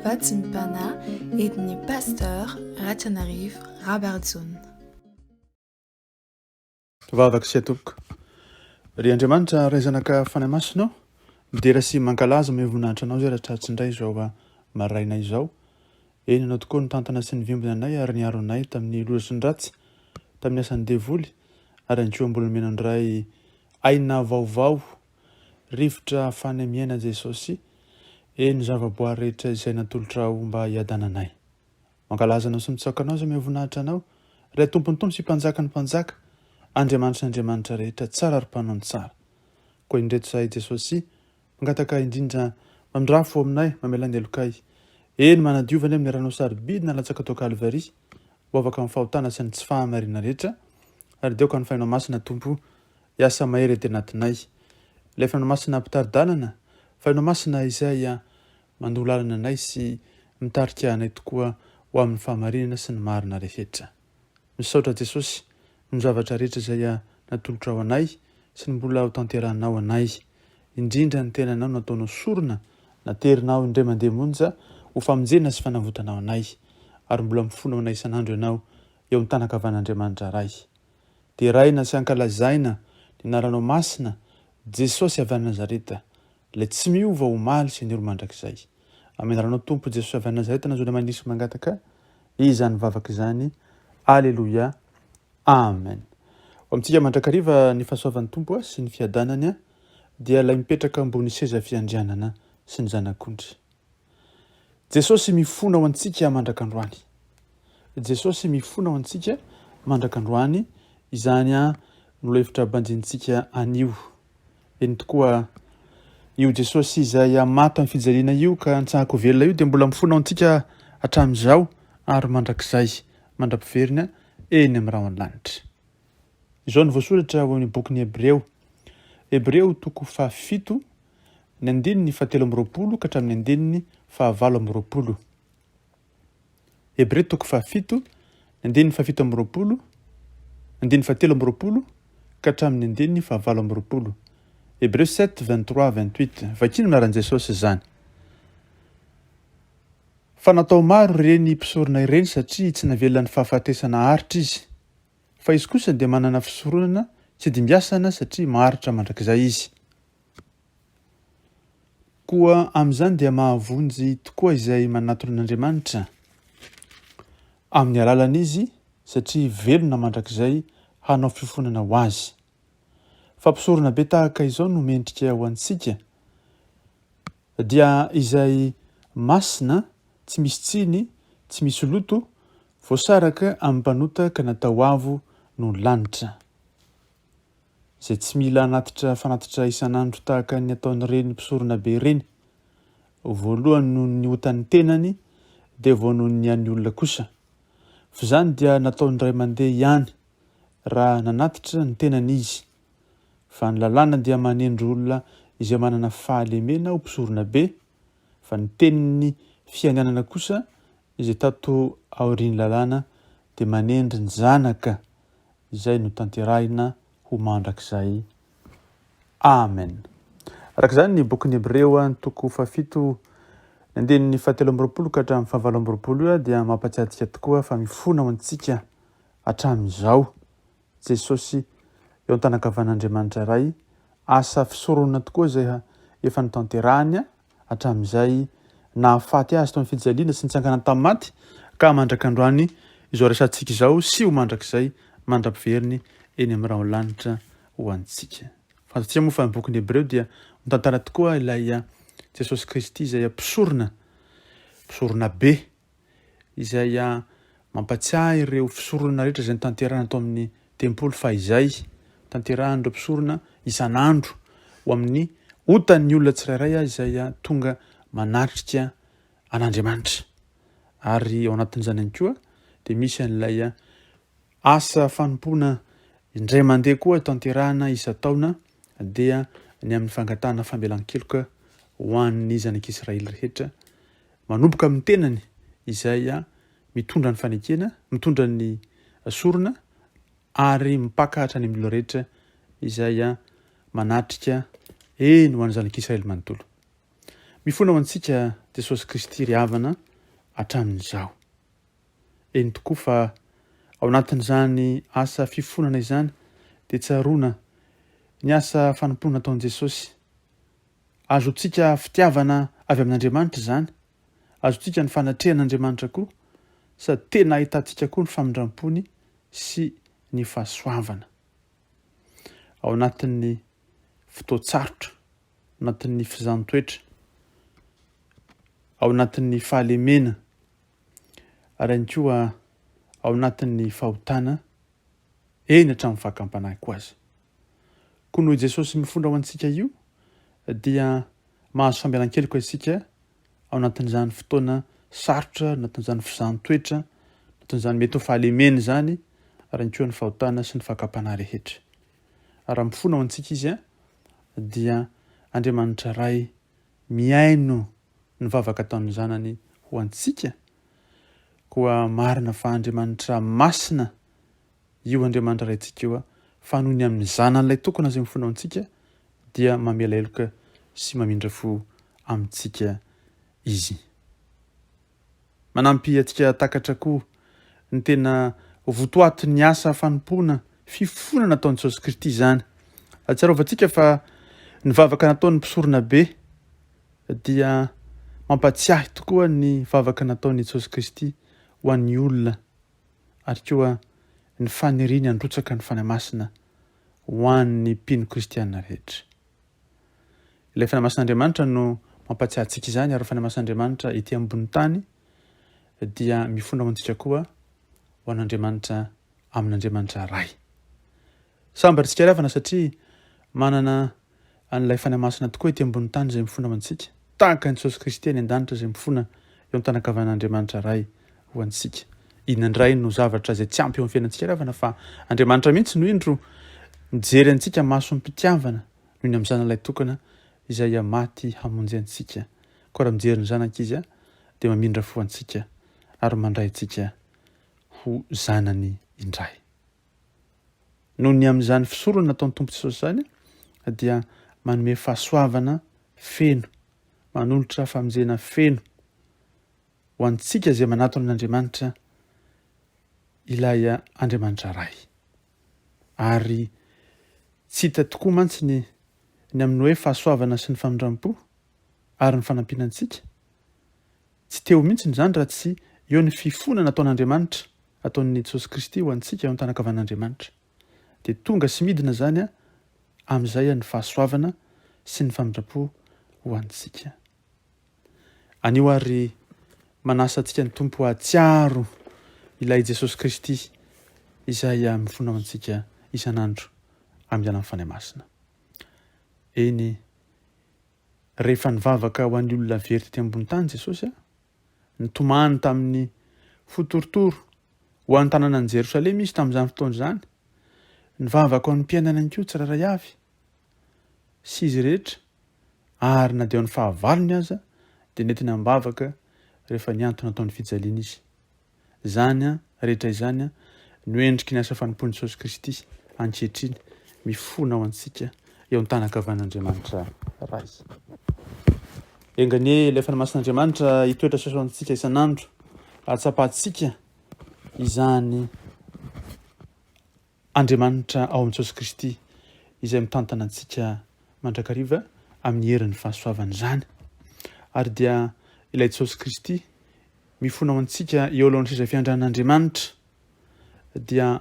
Vatsim-panahy entin'ny Pasteur Ratrianarivo Rabarijaona. Vavaka sy atoboka. Ry Andriamanitra Ray Zanaka Fanahy Masina ô, midera sy mankalaza omeo voninahitra Anao izay raha tratry indray izao maraina izao. Eny, Ianao tokoa nitantana sy nivimbina anay ary niaro anay tamin'ny loza sy ny ratsy, tamin'ny asan'ny devoly, ary ihany koa mbola nomena indray aina vaovao, rivotra ahafahana miaina Jesosy, eny zavaboary rehetra izay natolotrao mba hiadananay. Mankalaza Anao sy mitsaoka Anao izay omeo voninahitra Anao, Ilay Tompon'ny tompo sy Mpanjakan'ny mpanjaka, Andriamanitry ny andriamanitra rehetra, tsara ary mpanao ny tsara. Koa indreto izahay Jesosy, mangataka indrindra mamindrafo aminay, mamela ny helokay. Eny, manadiova anie amin'ny ranao sarobidy nalatsaka tao Kalvary, ho afaka amin'ny fahotana sy ny tsy fahamarinana rehetra, ary dia aoka ny Fanahinao Masina, Tompo, hiasa mahery ety anatinay. Ilay Fanahinao Masina mpitari-dalana, Fanahinao Masina izay Manoro lalana anay sy mitarika anay tokoa ho amin'ny fahamarinana sy ny marina rehetra. Misaotra Jesosy noho ny zavatra rehetra izay natolotrao anay sy ny mbola ho tanterahinao anay. Indrindra ny tenanao nataonao sorona, naterinao indray mandeha monja ho famonjena sy fanavotanao anay. Ary mbola mifona ho anay isan'andro Ianao eo amin'ny tanan-kavan'Andriamanitra Ray. Deraina sy ankalazaina ny anaranao masina Jesosy avy any Nazareta. Ilay tsy miova omaly sy anio mandrakizay. Amin'ny anaranao Tompo Jesosy avy any Nazareta nazoana manisy mangataka izany vavaka izany. Aleloia. Amen. Ho amintsika mandrakariva ny fahasoavan'ny Tompo sy ny fiadanany dia ilay mipetraka ambony seza fiandrianana sy ny zanak'ondry. Jesosy mifona ho antsika mandrak'androany. Jesosy mifona ho antsika mandrak'androany izany no lefitra banjinintsika anio. Eny tokoa, io Jesosy izay maty amin'ny fijaliana io ka nitsahako velona io dia mbola mifona ho antsika hatramin'izao ary mandrakizay, mandra-piverina eny amin'ny rahon'ny lanitra. Izao no voasoratra ao amin'ny bokin'ny Hebreo. Hebreo toko fahafito, ny andininy fahatelo amby 20 ka hatramin'ny andininy fahavalo amby 20. Hebreo toko fahafito, ny andininy fahafito amby 20, andininy fahatelo amby 20 ka hatramin'ny andininy fahavalo amby 20. Hebreo 7, 23, 28. Vakino ny anaran'i Jesosy izany. Fa natao maro ireny mpisorona ireny satria tsy navelan'ny fahafatesana haharitra izy. Fa izy kosa dia manana fisoronana tsy dimbiasana satria maharitra mandrakizay izy. Koa amin'izany dia mahavonjy tokoa izay manatona an'Andriamanitra amin'ny alalany izy satria velona mandrakizay hanao fifonana ho azy. Fa mpisorona be tahaka izao no mendrika ho antsika, dia izay masina, tsy misy tsiny, tsy misy loto, voasaraka amin'ny mpanota ka natao avo noho ny lanitra. izay tsy mila hanatitra fanatitra isan'andro tahaka ny ataon'ireny mpisoronabe ireny, voalohany noho ny otan'ny tenany, dia vao noho ny an'ny olona kosa. F'izany dia nataony indray mandeha ihany, raha nanatitra ny tenany izy. Fa ny lalàna dia manendry olona izay manana fahalemena ho mpisoronabe, fa ny tenin'ny fiainanana kosa, izay tato aorian'ny lalàna, dia manendry ny Zanaka, izay notanterahina ho mandrakizay. Amen. Araka izany ny bokin'ny Hebreo toko fahafito ny andininy fahatelo amby 20 ka hatramin'ny fahavalo amby 20 io dia mampatsiahy antsika tokoa fa mifona ho antsika hatramin'izao Jesosy eo an-tanan-kavan'Andriamanitra Ray, asa fisoronana tokoa izay efa notanterahiny hatramin'izay nahafaty azy tao amin'ny fijaliana sy nitsangana tamin'ny maty ka mandrak'androany izao resahantsika izao sy ho mandrakizay mandra-piveriny eny amin'ny rahon'ny lanitra ho antsika. Fantatsika moa fa ny bokin'ny Hebreo dia mitantara tokoa ilay Jesosy Kristy izay mpisorona, mpisorona be izay mampatsiahy ireo fisoronana rehetra izay notanterahina tao amin'ny tempoly fahizay, tanterahan'ireo mpisorona isan'andro ho amin'ny otan'ny olona tsirairay izay tonga manatrika an'Andriamanitra. Ary ao anatin'izany ihany koa dia misy an'ilay asa fanompoana indray mandeha koa tanterahina isan-taona dia ny amin'ny fangatahana famelan-keloka ho an'ny zanak'Israely rehetra Manomboka amin'ny tenany izay mitondra ny fanekena, mitondra ny sorona ary mipaka hatrany amin'ny olona rehetra izay manatrika, eny ho an'ny zanak'Israely manontolo. Mifona ho antsika Jesosy Kristy ry havana hatramin'izao. Eny tokoa fa ao anatin'izany asa fifonana izany dia tsaroana ny asa fanompoana nataon'i Jesosy. Azontsika fitiavana avy amin'Andriamanitra izany, azontsika ny fanatrehan'Andriamanitra koa, sady tena ahitantsika koa ny famindram-pony sy ny fahasoavana. Ao anatin'ny fotoan-tsarotra, anatin'ny fizahan-toetra, ao anatin'ny fahalemena, ary ihany koa ao anatin'ny fahotana, eny hatramin'ny fakam-panahy koa aza. Koa noho i Jesosy mifondra ho antsika io dia mahazo fambelan-keloka isika ao anatin'izany fotoana sarotra, anatin'izany fizahan-toetra, anatin'izany mety ho fahalemena izany, ary ihany koa ny fahotana sy ny fakam-panahy rehetra. Ary raha mifona ho antsika Izy dia Andriamanitra Ray mihaino ny vavaka ataon'ny zanany ho antsika, koa marina fa Andriamanitra masina io Andriamanitra Raintsika io, fa noho ny amin'ny Zanany ilay tokana izay mifona ho antsika dia mamela heloka sy mamindra fo amintsika Izy. Manampy antsika hahatakatra koa ny tena votoatin'ny asa fanompoana fifonana nataon'i Jesosy Kristy izany. Ahatsiarovantsika fa ny vavaka nataon'ny mpisoronabe dia mampatsiahy tokoa ny vavaka nataon'i Jesosy Kristy ho an'ny olona ary koa ny faniriany handrotsaka ny Fanahy Masina ho an'ny mpino kristiana rehetra. Ilay Fanahy Masin'Andriamanitra no mampatsiahy antsika izany ary ny Fanahy Masin'Andriamanitra ety ambony tany dia mifona ho antsika koa ho an'Andriamanitra amin'Andriamanitra Ray. Sambatra isika ry havana satria manana an'ilay Fanahy Masina tokoa ety ambony tany izay mifona ho antsika, tahaka an'i Jesosy Kristy any an-danitra izay mifona eo an-tanan-kavanan'Andriamanitra Ray ho antsika. Inona indray no zavatra izay tsy ampy eo amin'ny fiainantsika ry havana fa Andriamanitra mihitsy no indro mijery antsika masom-pitiavana noho ny amin'ny Zanany tokana izay maty hamonjy antsika. Koa raha mijery ny Zanaka Izy dia mamindra fo antsika ary mandray antsika ho zanany indray. Noho ny amin'izany fisorona nataon'ny Tompo Jesosy izany dia manome fahasoavana feno, manolotra famonjena feno ho antsika izay manatona an'Andriamanitra ilay Andriamanitra Ray. Ary tsy hita tokoa mantsy ny ny amin'ny hoe fahasoavana sy ny famindram-po ary ny fanampiana antsika. Tsy teo mihitsy izany raha tsy eo ny fifonana ataon'Andriamanitra, ataon'i Jesosy Kristy ho antsika eo an-tanan-kavanan'Andriamanitra. Dia tonga sy midina izany amin'izay ny fahasoavana sy ny famindram-po ho antsika. Anio ary manasa antsika ny Tompo hahatsiaro ilay Jesosy Kristy izay mifona ho antsika isan'andro amin'ny alalan'ny Fanahy Masina. Eny, Rehefa nivavaka ho an'ny olona very tety ambony tany Jesosy, nitomany tamin'ny fo torotoro ho an'ny tanànan'i Jerosalema izy tamin'izany fotoana izany. Nivavaka ho an'ny mpianany ihany koa tsirairay avy sy izy rehetra, ary na dia ho an'ny fahavalony aza dia nentiny am-bavaka rehefa niantona tao amin'ny fijaliana izy. Izany rehetra izany no endriky ny asa fanompoan'i Jesosy Kristy ankehitriny, mifona ho antsika eo an-tanan-kavan'Andriamanitra Ray. Enga anie ilay Fanahy Masin'Andriamanitra hitoetra sy ho antsika isan'andro, hahatsapantsika izany Andriamanitra ao amin'i Jesosy Kristy izay mitantana antsika mandrakariva amin'ny herin'ny fahasoavany izany. Ary dia ilay Jesosy Kristy mifona ho antsika eo alohan'ny seza fiandran'Andriamanitra dia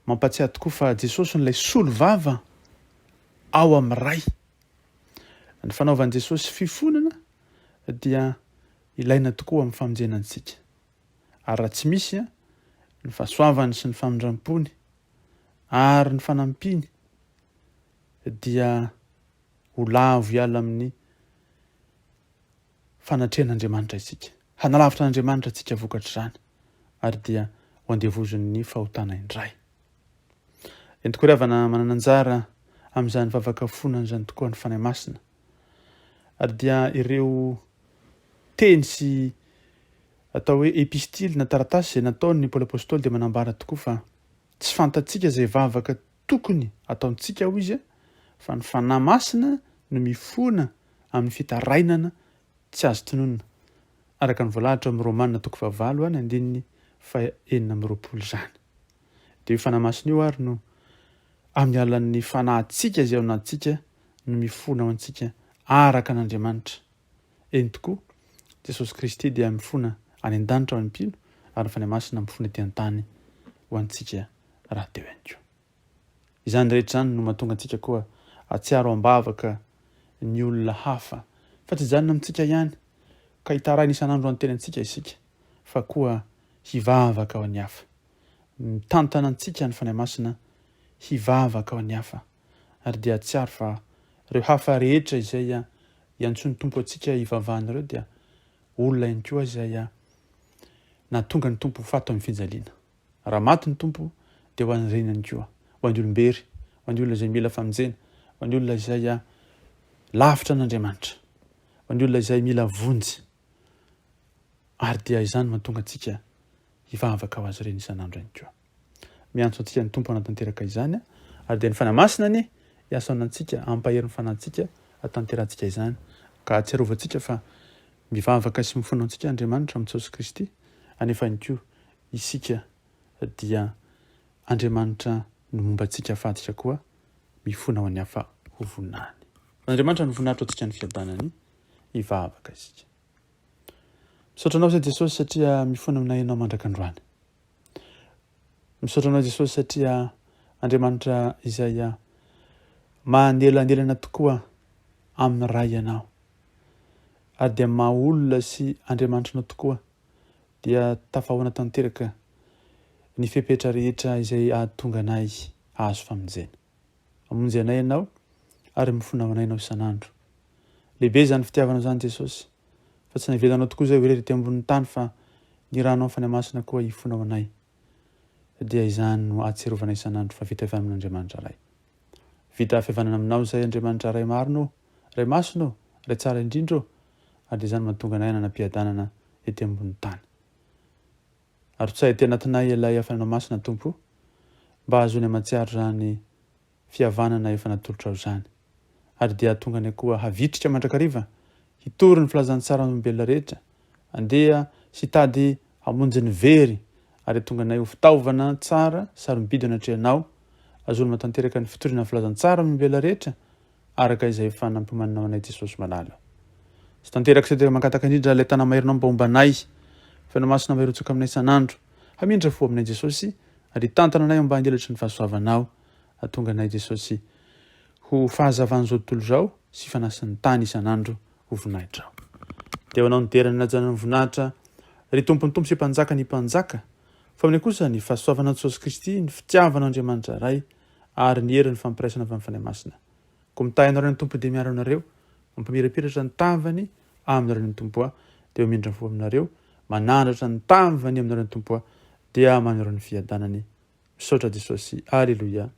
mampatsiahy tokoa fa Jesosy no ilay solo vava ao amin'ny Ray. Ny fanaovan'i Jesosy fifonana dia ilaina tokoa amin'ny famonjena antsika. Ary raha tsy misy ny fahasoavany sy ny famindram-pony ary ny fanampiany dia ho lavo hiala amin'ny fanatrehan'Andriamanitra isika. Hanalavitra an'Andriamanitra antsika vokatr'izany ary dia ho andevozin'ny fahotana indray. Entiko ry havana manana anjara amin'izany vavaka fonana izany tokoa ny Fanahy Masina. Ary dia ireo teny sy Atao hoe epistily na taratasy izay nataon' ny Paoly Apostoly dia manambara tokoa fa tsy fantatsika izay vavaka tokony hataontsika hoy izy fa ny Fanahy Masina no mifona amin'ny fitarainana tsy azo tononina, araka ny voalahatra ao amin'ny Romana toko fahavalo ny andininy faha-26 izany. Dia io Fanahy Masina io ary no amin'ny alalan'ny fanahintsika izay ao anatintsika no mifona ho antsika araka an'Andriamanitra. Eny tokoa, Jesosy Kristy dia mifona any an-danitra ho an'ny mpino ary ny Fanahy Masina mifona ety an-tany ho antsika rahateo ihany koa. Izany rehetra izany no mahatonga antsika koa hahatsiaro am-bavaka ny olona hafa fa tsy hijanona amintsika ihany ka hitaraina isan'andro ny tenantsika isika fa koa hivavaka ho an'ny hafa. Mitantana antsika ny Fanahy Masina hivavaka ho an'ny hafa ary dia hahatsiaro fa ireo hafa rehetra izay iantsoan'ny Tompo antsika hivavahana ireo dia olona ihany koa izay nahatonga ny Tompo ho faty amin'ny fijaliana. Raha maty ny Tompo dia ho an'ny reny ihany koa, ho an'ny olom-bery, ho an'ny olona izay mila famonjena, ho an'ny olona izay lavitra an'Andriamanitra, ho an'ny olona izay mila vonjy. Ary dia izany mahatonga antsika hivavaka ho azy ireny isan'andro ihany koa. Miantso antsika ny Tompo hanatanteraka izany, ary dia ny Fanahy Masina anie hiasaona antsika, hampahery ny fanahintsika hahatanterahantsika izany, ka hahatsiarovantsika fa mivavaka sy mifona antsika Andriamanitra amin'i Jesosy Kristy, anefa ihany koa isika dia Andriamanitra no momba antsika afahantsika koa mifona ho an'ny hafa ho voninahiny. Andriamanitra no voninahitra ho antsika ny fiadanany, hivavaka isika. Misaotra anao izay Jesosy satria mifona aminay ianao mandrak'androany. Misaotra anao Jesosy satria Andriamanitra izay manelanelana tokoa amin'ny Ray ianao. Ary dia maha olona sy Andriamanitra anao tokoa dia tafahoana tanteraka ny fepetra rehetra izay ahatonga anay hahazo famonjena. Mamonjy anay Ianao ary mifona ho anay Ianao isan'andro. Lehibe izany fitiavanao izany Jesosy, fa tsy navelanao tokoa izay ho irery ety ambonin'ny tany fa nirahanao ny Fanahy Masina koa hifona ho anay. Dia izany no ahatsiarovanay isan'andro fa vita avy amin'Andriamanitra Ray. Vita fihavanana aminao izay Andriamanitra Ray marina ô, Ray masina ô, Ray tsara indrindra ô, ary dia izany mahatonga anay hanana piadanana ety ambonin'ny tany. Arotsahy aty anatinay ilay hafananao masina Tompo o, mba hahazoanay mahatsiaro izany fihavanana efa natolotrao izany. Ary dia hahatonga anay koa havitrika mandrakariva hitory ny filazantsara amin'ny olombelona rehetra, handeha sy hitady hamonjy ny very ary hahatonga anay ho fitaovana tsara sarobidy eo anatrehanao, hahazoana mahatanteraka ny fitoriana ny filazantsara amin'ny olombelona rehetra, araka izay efa nampiomaninao anay Jesosy malala. Tsy tanteraka sy tena mangataka indrindra ilay tana-maherinao mba homba anay. Fanahy Masina mba hirotsaka aminay isan'andro. Hamindra fo aminay Jesosy ary hitantana anay ambany elatry ny fahasoavanao. Hahatonga anay Jesosy ho fahazavan'izao tontolo izao sy fanasin'ny tany isan'andro ho voninahitrao. Dia ho anao ny dera ny lajana ny voninahitra, ry Tompon'ny Tompo sy Mpanjaka ny Mpanjaka. Fa aminay kosa ny fahasoavana Jesosy Kristy, ny fitiavan'Andriamanitra Ray, ary ny herin'ny fampiraisana avy amin'ny Fanahy Masina. Koa mitahy anareo ny Tompo dia miaro anareo, mampamirapiratra ny tavany aminareo ny Tompo dia mamindra fo aminareo, manandratra ny tavany aminareo ny Tompo dia manareo ny fiadanany. Misaotra Jesosy. Aleloia.